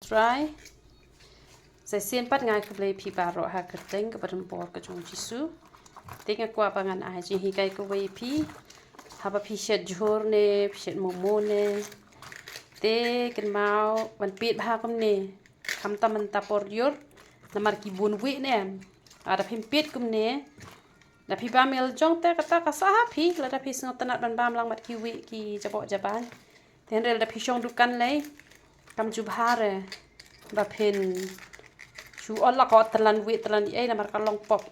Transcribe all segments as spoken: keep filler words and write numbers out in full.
Try. Sa shisien pat nga ai khublei phi baroh ha ka kyrteng kaba donbor ka jong u Jisu. Te nga kwah ba ngan ai jinghikai kawei phi. Haba phi shet jhur ne, phi shet momo ne, te kynmaw ban peit bha kumne. Khamtam mynta por ïor, namar ki bun wieh ne em. Lada phim peit kumne, da phi bam ïa la jong te kata ka sah ha phi, lada phi sngewtynnat ban bam lang bad ki wieh ki jaboh jaban. Te hynrei lada phi shong dukan lei, kam ju bha re ba phin shu ot la ka ot tylan wieh tylan ei, namar ka long pop.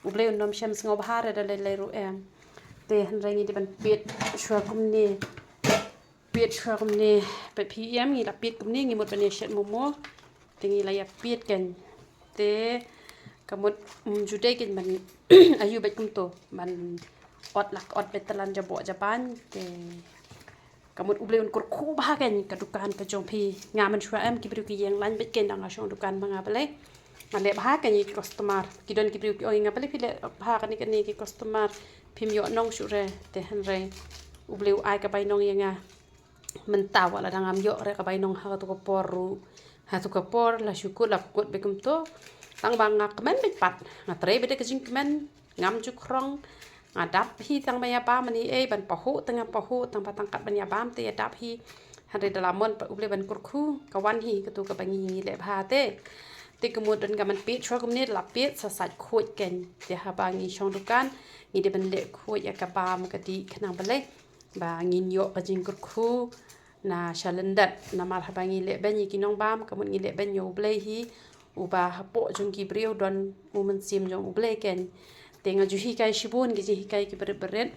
U Blei un nym shem sngewbha re da lei lei ruh em. Te hynrei ngi dei ban peit shuwa kumne. Peit shuwa kumne, peit phi em, ngi la peit kumne, ngi mut ban ïa shet momo. Te ngi la ïa peit kein. Te ka mut, mm, ju dei kein ban ayu beit kumto, ban ot la ka ot beit tylan jaboh jaban. Te ka mut U Blei un kyrkhu bha kein ka dukan ka jong phi. Nga mynshuwa em, ki briew ki ïeng lain beit kein da nga shong dukan ba nga balei. Nga leh bha kein ïa ki customer. Ki don ki briew ki ong ïa nga balei phi leh bha kane kane ki customer, phim ïoh nong shuh re. Te hynrei U Blei u ai ka bainong ïa nga. Mynta wat la dang ngam ïoh re ka bainong ha katu ka por ruh. Ha katu ka por la shu kut la kut beit kumto. Tang ba nga kmen beit pat, nga trei beit da ka jingkmen, ngam ju khrong. Nga dap hi tang ba ïa bam, ani ei ban pahuh te ngam pahuh, tang ba tang kat ban ïa bam te ïa dap hi. Hynrei da la mon pat U Blei ban kyrkhu, ka wan hi katu kaba ngi leh bha te. Te ka mut don ka ban peit shuwa kumne, la peit sa sait khuid kein. Te haba ngi shong dukan, ngi dei ban leh khuid ïa ka bam ka dih khnang balei ba ngin ïoh ka jingkyrkhu na sha lyndet. Namar haba ngi leh beiñ ïa ki nongbam, ka mut ngi leh beiñ ïa U Blei hi, uba hapoh jong ki briew don U Mynsiem jong U Blei kein. Te nga ju hikai shibun ki jinghikai kiba rit ba rit,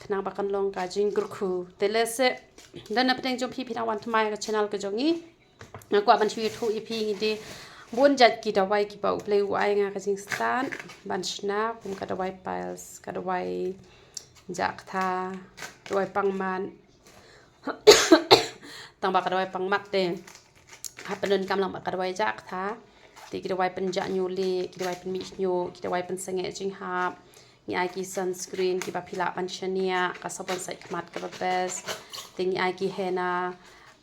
khnang ba kan long ka jingkyrkhu. Te lehse don na pdeng jong phi, phi dang wan thymmai ka channel ka jong ngi, nga kwah ban shu ïathuh ïa phi, ngi dei bun jait ki dawai kiba U Blei u ai nga ka jingstad ban shna, kum ka dawai piles, ka dawai jah ktha, dawai pangmat. Tang ba ka dawai pangmat te hap pyndonkam lang bad ka dawai jah ktha. Te ki dawai pynjah ñiuhlieh, ki dawai pynmih shñiuh, ki dawai pynsangeh jinghap. Ngi ai ki sunscreen kiba phi lah ban shaniah, ka sabon sait khmat kaba best. Te ngi ai ki henna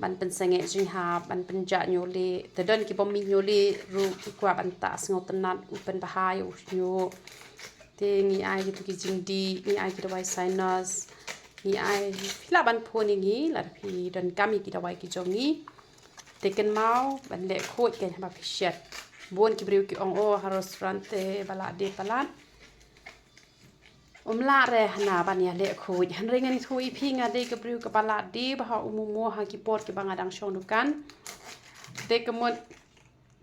ban pynsangeh jinghap, ban pynjah ñiuhlieh. Te don ki bym mih ñiuhlieh ruh, ki kwah ban tah sngewtynnat u pynbha ïa u shñiuh. Te ngi ai kitu ki jingdih, ngi ai ki dawai sinus, ngi ai, phi lah ban phone ïa ngi lada phi donkam ïa ki dawai ki jong ngi. Te kynmaw ban leh khuid kein haba phi shet. Bun ki briew ki ong, o, ha restaurant te ba lah die palat. Um lah re hana ban ïa leh khuid. Hynrei ngan ïathuh ïa phi, nga dei ka briew kaba lah die bha u momo ha ki por kiba nga dang shong dukan. Te ka mut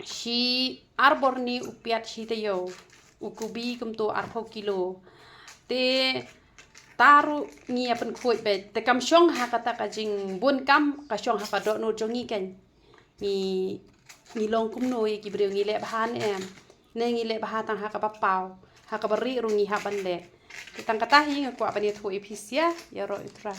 shi ar bor ni u piat shi taïew, u kubi kumto arphew kilo. Te ta ruh ngi ïa pynkhuid beit. Te kam shong ha kata ka jingbun kam, ka shong ha ka dohnud jong ngi kein. Ngi, ngi long kumno ïa ki briew, ngi leh bha ne em? Ne ngi leh bha tang ha kaba paw, ha kaba rieh ruh ngi hap ban leh. Te tang kata hi nga kwah ban ïathuh ïa phi sha ïaroh ïa u Trai.